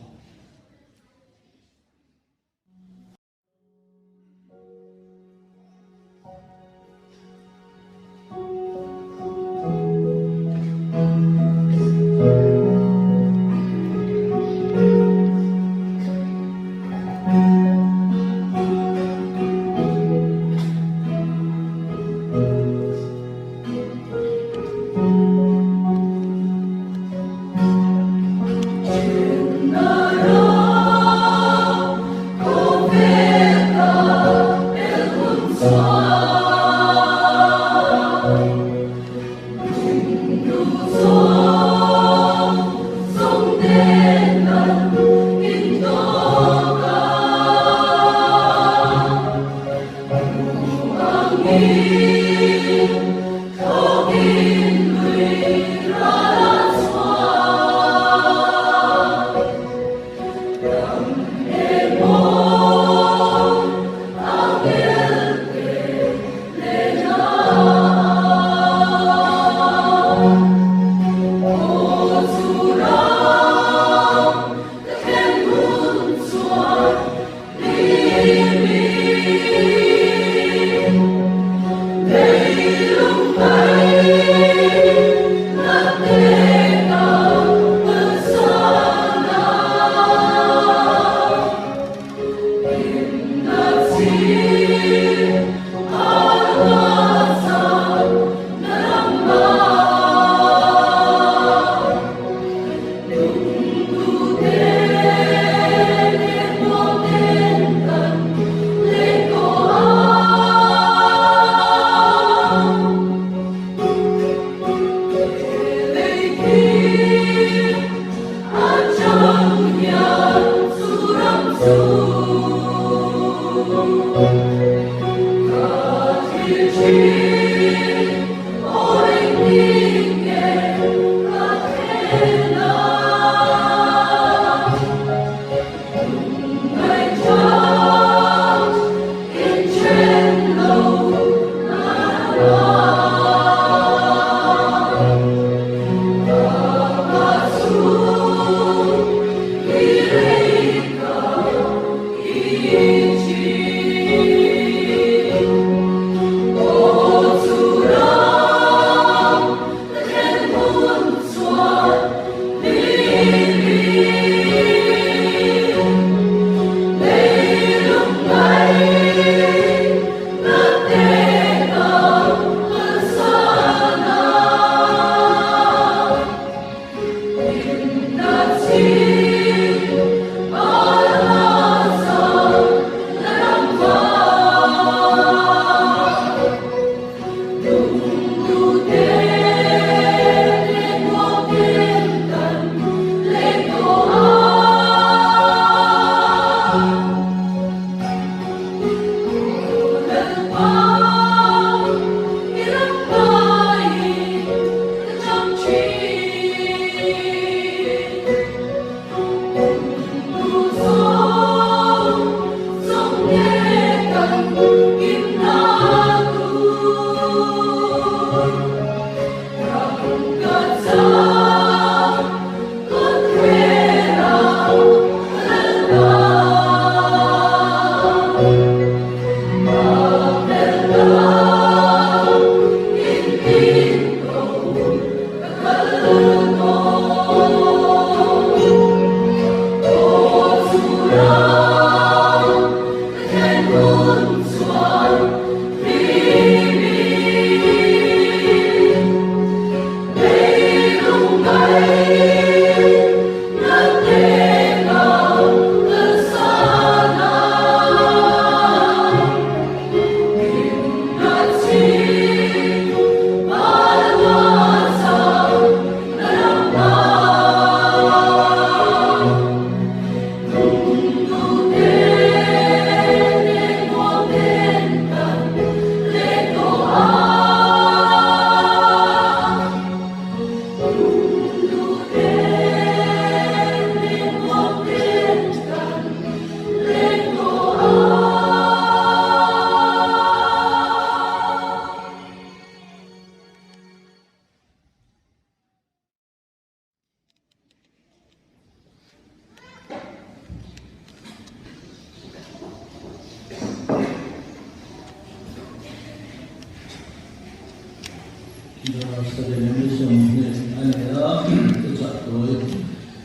Speaker 1: Study mission hi a ni a, thuchah tawi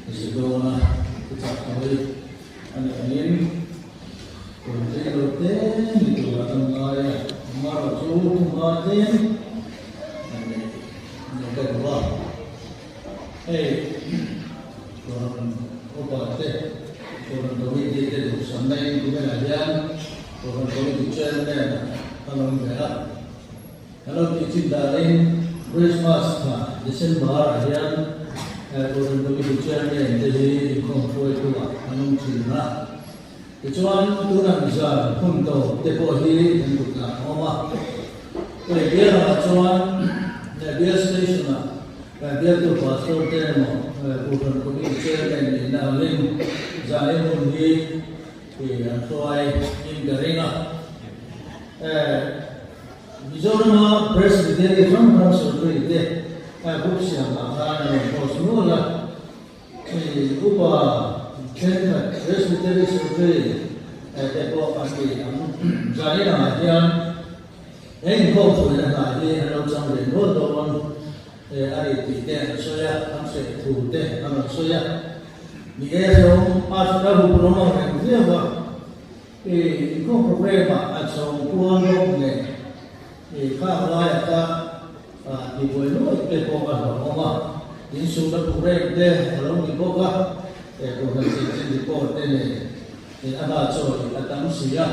Speaker 1: a si dawn a, thuchah tawi a nih angin tawi tlei lo te ni tura kan ngai a, amaherawh chu thuma tlem a nih ni ka duh a, hei Kohhran upa te, Kohhran Committee te duhsakna in kuminah hian Kohhran Committee Chairman a awm ve a. Kan lo tih chin danin Christmas thla December ah hian Kohhran Committee Chairman te hi inkhawm hruaitu ah an awm thin a. Tichuan tunah zan hun tawp te pawh hi kan kutah a awm a. Hei bial ah chuan bial station ah bialtu pastor te emaw Kohhran Committee Chairman nihna angin zanin hun hi an hruai in ka ring a. Mizorama Presbytery hrang hrang sawrkari te group siam ah khan an rawn post nual a, hei upa thenkhat Presbytery sawrkari te pawh an ni ang. Zan inang ah hian he inkhawm hruaina hna hi an lo chang ve nual dawn a ni tih te an sawi a, an hreh thu te an rawn sawi a. Ni e hlawm a huphurh awm ang reng viau a. I inkhawm program ah a chho kual bawk nen i khang laia kha ti buai nuai te pawh a hlauhawm a, insumna program te a lo ni bawk a, kohhran chanchin report te nen a hna chawi a tam si a,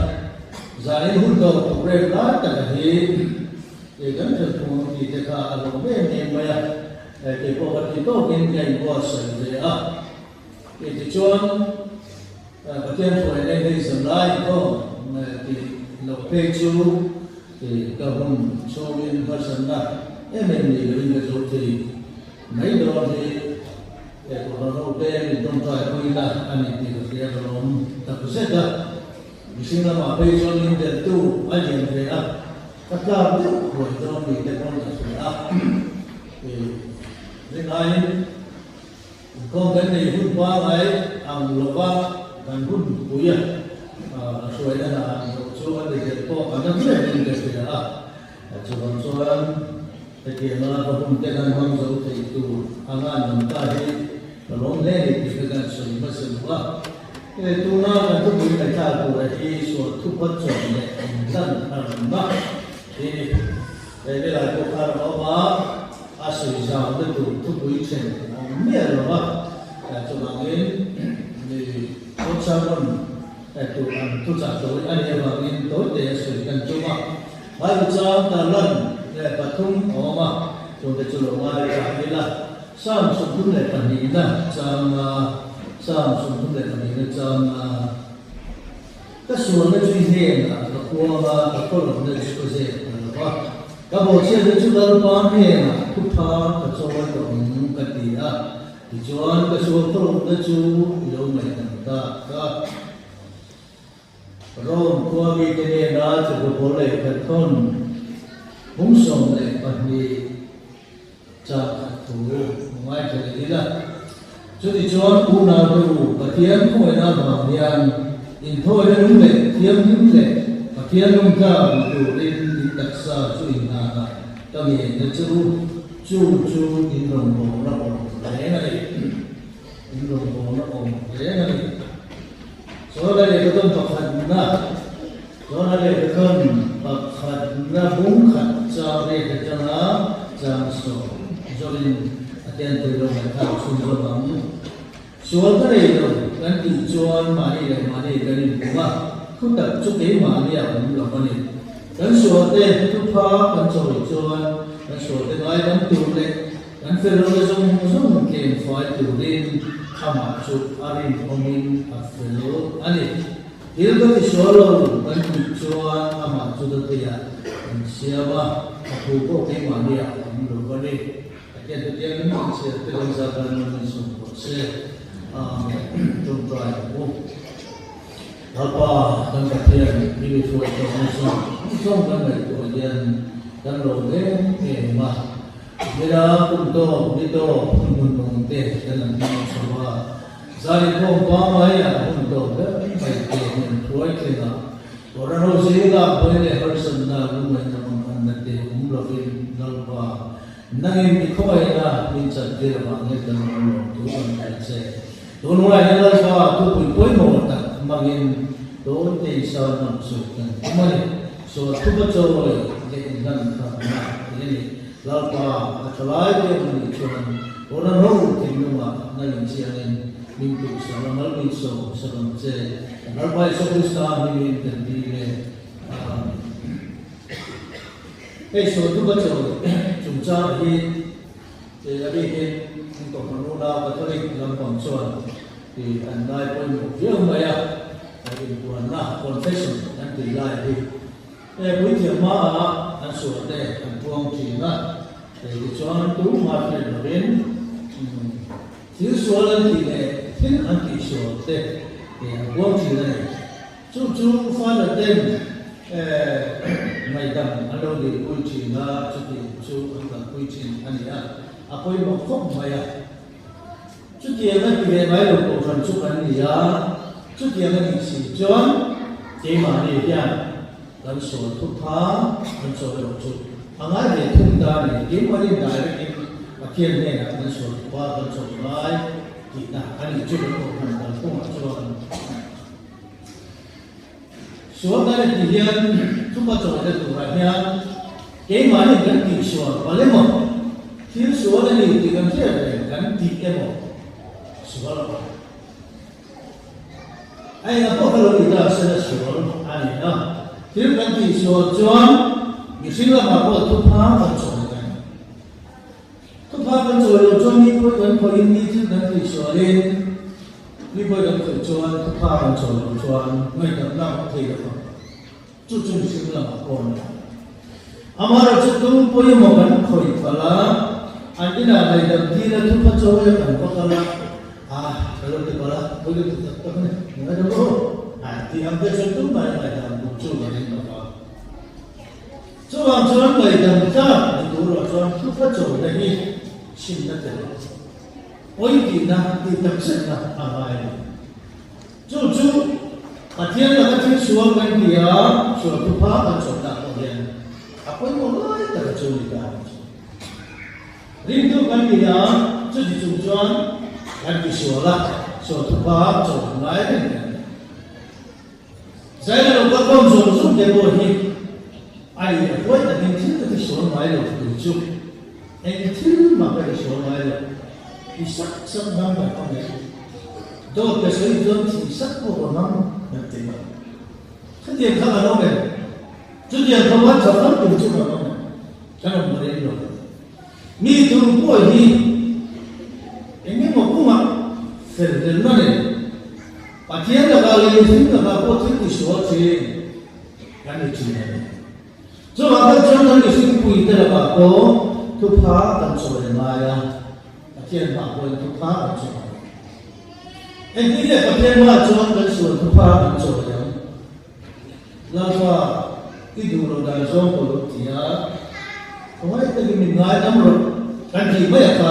Speaker 1: zanin hun tawh program lai taka hi kan hrel thung ang tih te kha a lawm em em mai a, kei pawh ka ti tawkin ka inbuatsaih ve a. Tichuan, Pathian hruai nei hei zan lai inkhawm tih loh phei chu ka hun chhungin harsatna em em ni loin ka zo thei mai dawn hi Kohhran hote min tawngtai puina a ni tih ka hria ka lawm tak zet a. Mihring lamah phei chuan min delhtu a lian ve a, ka tlak deuh huai dawn ni te pawn ka hria a. Ringaiin. Inkhawm kan nei hun pangai ang lova kan hun pui a, hruaina hna ang zawh chu a ni zel pawh a na viauin ka hria a. Chuvang chuan hetianga ka hun te kan hmang zo thei tur anga an awm ta hi ka lawm hle ni tih ka kan sawi hmasa duh a. Tuna kan thupui ngaihthlak tura hi sual thuphawt chawp leh inhlan harna hi ni. He nilai pawh khan a awm a. A sawi zau na tur thupui then a awm miah lo va, chuvangin mi Kawtsa rawn tur ang thuchah tawi a nih avangin tawite a sawi kan tum a. Bible chang tarlan leh pathum a awm a, chungte chu lo ngai thlah ila. Psalm 32 na changa Psalm 32 na changa Ka sualna chu i hnenah ka kuang a, ka khawlawmna chu ka zep ta lo va. Ka bawhchhiatna chu Lalpa hnenah thupha ka chawi tawh ang ka ti a, tichuan ka sual khawlawmna chu i lo ngaihdam ta ka. Rome khua mite hnena chukrupawl lehkha thawn hung 12 chah khat thu ngaithla leh ila. Chutichuan unaute u, Pathian khawngaihna avang hian inthawina nung leh thianghlim leh Pathian lungtlak ni turin in taksa chu inhnanah ka ngen na che u, chu chu in rawngbawlna awm reng a ni. In rawngbawlna awm reng a ni. Chawna lehkhathawm pakhatna Chawna lehkhathawm pakhatna bung khat chang riat atanga chang sawm zawrin a tian tui lo ngaihthlak chhunzawm ang. Sual ka nei lo kan tih chuan mahni leh mahni kan inhmu a, thu tak chu keimahni a awm lo a ni. Kan sualte thupha kan chawi chuan kan sualte ngaidam tur leh Kan felawna zawng zawng tlem fai turin amah chu a rinawmin a fel a ni. Thil ka ti sual lo kan tih chuan amah chu dawteiah kan siam a, a thu pawh keimahni ah a awm lo a ni. Pathian chutiang in kan chhiar te kan zat dan rawn in sawm tawh se. Amen. Tawngtai ang u. Lalpa kan Pathian i mi hruai tawh na zawng zawng kan ngaihtuah hian kan lo em em a. Nila kum tawk, ni tawk, hun hmun nung te kan an hmang chho a. Zai khawm pangai ah hun tawk ber mai te hi an hruai thleng a. Kawrhan ho zingah buai leh harsatna lungngaihna mang an na te awm lovin Lalpa. Nangin i khawngaihna min chantir avangin kan lo lawm thu kan hrilh che. Tun hunah hian Lalpa thupui pawimawh tak hmangin tawn te isa hnam chu kan tum a ni. Sual thupa chawi leh inhlan tharna tih a ni. Lalpa a tha lai te awm anih chuan tuna ro thinlungah nangin chiangin min tuhsak la mal min sawm sak ang che. Kan Lalpa Isua Krista hmingin kan dil e. Amen. Hei sawi duh a chawi chungchang hi a bikin an kohhran unau Catholic lampang chuan tih an ngai pawimawh viau mai a, inpuanna, confession, an tih lai hi he puithiam hmaah an sual te an puang thin a, hei tichuan tumah hriat lovin thil sual an tih leh thil an tihsual te an puang thin a ni. Chu chu Father ten ngaihdam an lo dirpui thin a, chuti chu an kalpui thin a ni a, a pawimawh khawp mai a. Chutiang a ti ve ngai lo kohhran chu kan ni a, chutiang a nih si chuan keimahni hian kan sual thupha kan chawi loh chu a ngai ve thung ta a ni. Keimahni direct in Pathian hnenah kan sual thupha kan chawi ngai tihna a nih chu kan kohhran kalphungah chuan. Sual kan tih hian thupa chawite turah hian keimahni kan tih sual palh emaw, thil sual a ni tih kan hriat reng kan tih emaw sual a awm. A engah pawh kha lo ti ta se la sual a ni a, thil kan tih sual chuan mihring lamah pawh thupha kan chawi kan. Thupha kan chawi loh chuan mi pawi kan khawih in mi thil kan tih sualin Mi pawi kan khawih chuan thupha kan chawi loh chuan ngaihdamna a awm thei lo ang. Chu chu mihring lamah pawh a ni. Amaherawhchu chu tu pawimawh kan khawih palh a, an inah ngaihdam dila thupha chawi a kan va kal a, ah ka lo ti palh a, pawi ka ti tak tak a ni, ni ngaidam rawh a tih ang te chuan tumah in ngaihdam duh chu kan en lo va. Chuvang chuan ngaihdam tlak ni turah chuan thupha chawina hi chhinna tel a. Pawi tihna tih tak zetna a ngai a ni. Chu chu Pathian laka thil sual kan ti a, sual thupha kan chawlhna pawh hian a pawimawh lai taka chu ni ta a ni chu. Ringtu kan ni a, chuti chung chuan kan ti sual a, sual thupha chawlh ngai reng kan ni. Zaila lo ka kawm zawng zawng te pawh hi a in a huai takin thil ka ti sual ngai lo tih chu eng thil mah ka ti sual ngai lo ti sak sak ngam kan awm em? Dawt ka sawi chuan thih sak pawh ka ngam kan ti mai. Khatiang kha kan awm em? Chutiang kha wan tha fam tum chu kan awm em? Kan awm reng lo. Mi tur pawh hi eng emaw kawngah fel delna nei. Pathian lakah leh mihring lakah pawh thil tisual thin kan ni thin a ni. Chuvang tak chuan kan mihring puite lakah pawh thupha kan chawi ngai a, Pathian hmah pawhin thupha kan chawi a ni. Engtin nge Pathian hmah chuan kan sual thupha kan chawi ang? Lalpa, i duh loh dan zawng ka lo ti a, khawngaih takin min ngaidam rawh kan tih mai kha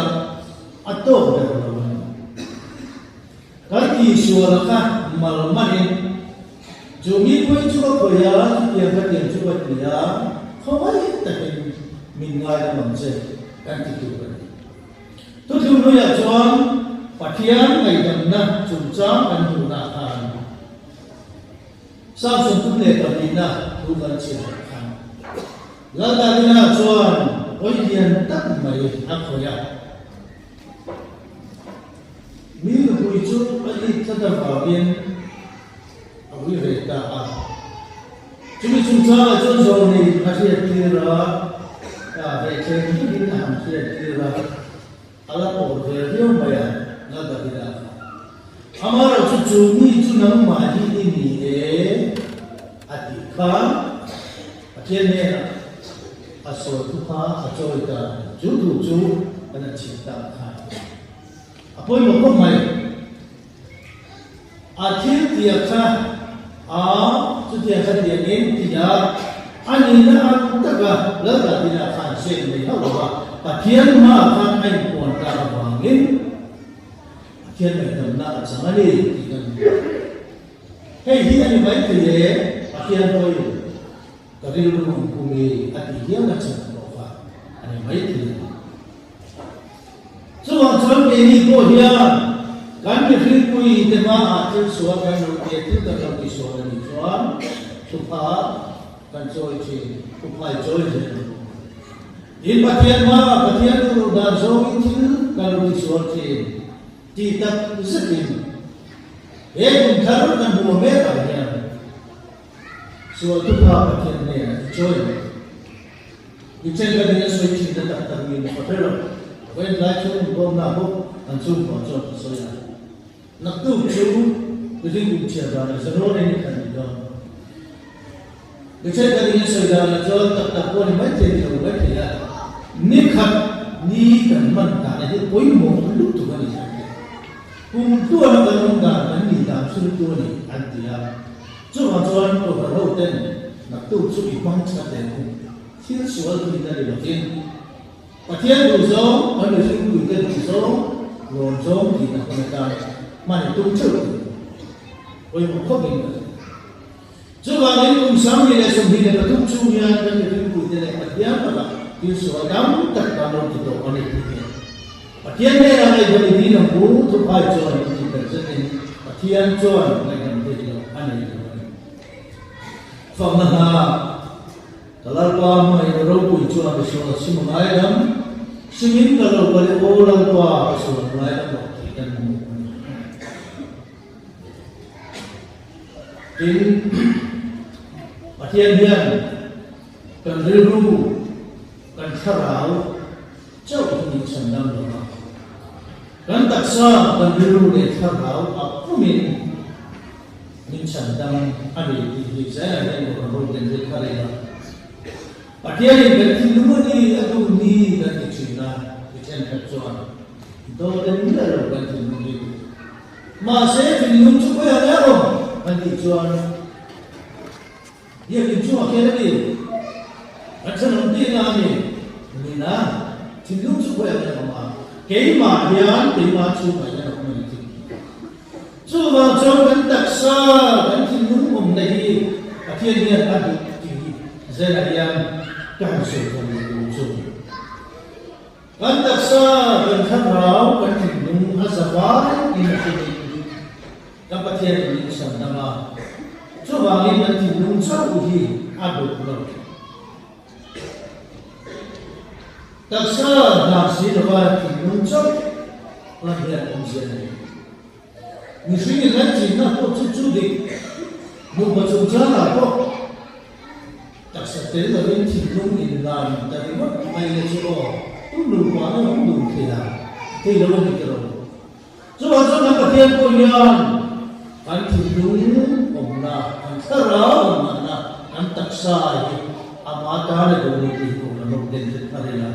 Speaker 1: a tawk ber lo a ni. Kan tihsual a kha mal manin chu mipui chu ka khawih a, chutiang khatiang chu ka ti a, khawngaih takin min ngaidam ang che kan ti tur a ni. Thuthlung hnuiah chuan Pathian ngaihdamna chungchang kan hmuhna khan Samson tum leh pahnihna thu kan chhiar khan Laldadina chuan pawi lian tak mai a khawih a. Mi nupui chu a it tlat avangin a ui ve ta a. Chumi chungchangah chuan Zawlnei a hriattir a, rehthleng hlimin a han hriattir a, a la pawr ve viau mai a, Lal Davida kha. Amaherawhchu chu mi chu nangmah hi i ni e a tih khan Pathian hnenah a sawi thu kha a chawi ta a ni. Chu thu chu kan han chhiar ta kha a pawimawh khawp mai. A thil tiah kha a chutiang kha tiangin tia a nihna ang taka Lal Davida khan zep mai hauh lo va, Pathian hmaah khan a inpuan tak avangin Pathian ngaihdamna a chang a ni tih kan hmu a. Hei hi a ni maithei e, Pathian pawhin ka rilru ang pumi a tih hial a chhan pawh kha a ni maithei a ni. keini pawh hian kan mihringpui te hmaah thil sual kan lo ti a, thil kan lo ti sual a nih chuan thupha kan chawi thin, thuphai chawi zel ang bawk. Tin, Pathian hmaah Pathian duhloh dan zawngin thil kan lo ti sual thin tih tak zetin he kum thar kan hmuh mek ah hian Sual thupha Pathian hnenah i chawi ang. I chen ka nih a sawi thin na tak tak niin ka hre lo. Vawiin tlai chhung inkhawmna bawk an chhungkua chuan ka sawi a. Naktuk chu mihring kum chhiar danah January ni khat ni dawn. I chen ka nih a sawi danah chuan tak tak pawh ni maithei ni lo maithei a, ni khat ni kan hman dan hi pawimawh lutuk a ni an ti. Kum tluana kan awm dan kan nih dan hriltu a ni an ti a. Chuvang chuan Kohhran ho ten naktuk chu i hmang tha teh ang u. Thil sual tihna ni lovin Pathian duh zawng, kan mihringpui te duh zawng, rawn zawng tihna hun atan hman i tum theuh tih pawimawh khawp in ka hria. Chuvangin kum 2023 chhung hian kan mihringpui te leh Pathian lakah thil sual tam tak kan lo ti tawh a ni tih hi Pathian hnenah ngaihdam i dil ang u, thuphai chuan in ti ber zetin Pathian chuan ngaihdam theih loh a nei lo a ni. Fakna hna ka Lalpa hmangaihna ropui chuan ka sual a sim a ngaidam, simin ka lo kal i aw Lalpa ka sual a ngaidam loh tih kan hmu a ni. Tin, Pathian hian kan rilru, kan thlarau, Chauh hi min chhan dam lo a, kan taksa, kan rilru leh thlarau a pumin min chhan dam a ni tih hi zaiah hian Kohhran ho ten rilh thar ila. Pathianin kan thinlung a ni a duh ni kan ti thin a, mi thenkhat chuan dawt en miah lo kan thinlung hi. Mahse thinlung chu khawiah nge a awm kan tih chuan Biakinn chungah khian a ni. Kan thenawm tihna a ni. Nina, thinlung chu khawiah nge a awm a? Keimah hian keimah chhungah hian a awm a ni tih. Chuvang chuan kan taksa, kan thinlung awmna hi Pathian hian a duh tih hi zelah hian ka han sawi zawm leh tur chu. Kan taksa, kan thlarau, kan thinlung a za vai in a hrim in Kan Pathian in min san dam a, chuvangin kan thinlung chauh hi a duh lo. Taksa hna si lova thinlung chauh hman hian awmzia nei. Mihring in laichinna pawh chu chu dik, nupa chungchangah pawh taksa tel lovin thinlung in lan ta ringawt mai le chu aw, tu nupa na awm dun thei a, thei lo a ni ta lo. Chuvang chuan kan Pathian pawh hian kan thinlung awmna, kan thlarau awmna, kan taksa hi ama tan a duh ni tih hi kan lo den hret thar ila.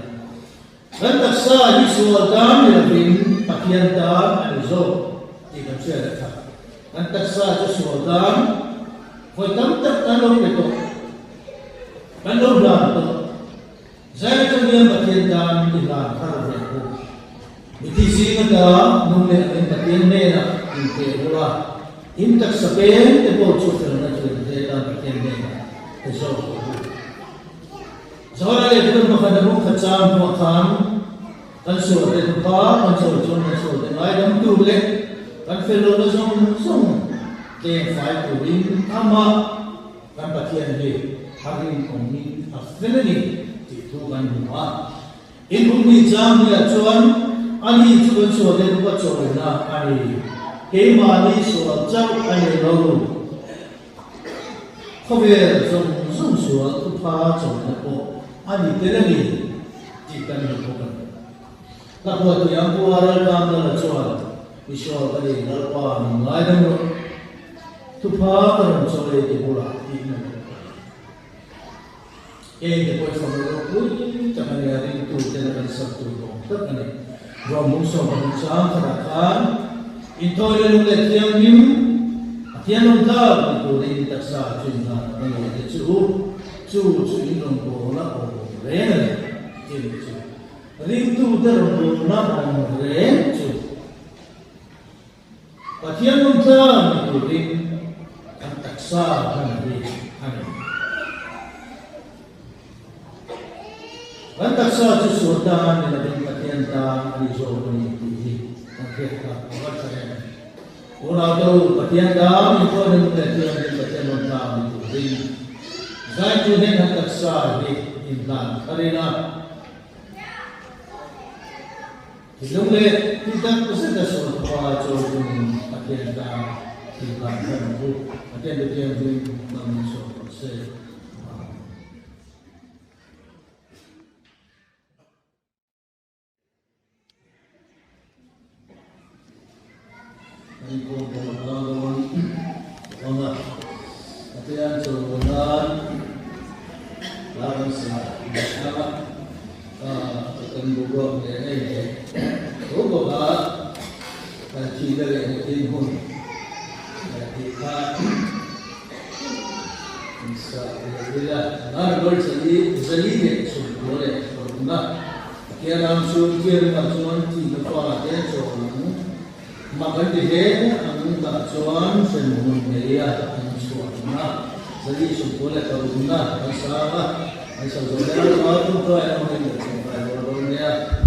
Speaker 1: Kan taksa hi sual tan ni lovin Pathian tan a ni zawk tih kan hriat a tha. Kan taksa chu sual tan vawi tam tak kan lo pe tawh, kan lo hlan tawh. Zai atang hian Pathian tan i hlan thar ve bawk. Mithi zing ata nung leh angin Pathian hnenah inpeh bawk a, in taksa peng te pawh chu felna chu in hle tan Pathian hnenah pe zawk bawk u. Zohana leh Thudan pakhat a bung khat chang hmuah khan kan sual te thupha kan sawi chuan kan sual te ngaidam tur leh kan fel lohna zawng zawng tleng fai turin amah Kan Pathian hi a rinawmin a fel a ni tih thu kan hmu a. In umni chang hliah chuan ani chu kan sual te rupa chawina a ni. Keimahni sual chauh a ni lo. Khawvel zawng zawng sual thupha chawina pawh a ni tel a ni tih kan hmu bawk a ni. Ka huat thiam Pu Ralkam Lala chuan Misual ka ni Lalpa min ngaidam rawh. Thupha ka rawn chawi ti bulah tih na lo ka ni. Kei te pawh fam ropui tak a nia ringtu ten a kan sak tur bawk tak a ni. Rawng hmung sawm pahnih chang khatah khan intawi leh lung leh thianghlim a thianawm tlak ni turin taksa chin hna ka nei te chu u, chu chu in rawn bawlna awm reng a ni tih ni chu. Ringtu te rawn bawlna awm reng chu. Pathian nungtlang ni turin kan taksa hman hi a ni. Kan taksa chu sual tan ni lovin Pathian tan a ni zawk a ni tih hi. Kan hriat kha a va tha em. Unau te u, Pathian dam in pawh nung leh thianghlim Pathian rawn tlang ni turin zaitu hnen han taksa hi inhlan thar ila. Thinlung leh ti tak zeta sual khua chawi chungin Pathian tan inhlan thar ang u. Pathian te thianghlim hmangin chhuak rawh se. Amen. Kan inkhawm pawh a kal dawn ang a, Pathian chawimawi nan hla kan sa leh a, kan boruak leh ngei leh tho bawk a, kan thihna leh nakin hun tih kha kan sa leh ila, a ber zali leh chhungkua leh hlawhna. Pathian ram chu thianghlimah chuan thihna fa te chawl ang. Mak an ti hle ang tah chuan hremhmun ngeia an chhuah ang a, zali chhungkua leh parukna an sang a, an sa zawh leh a, tumtuai an awm in leh chhungkai rual dawn nia.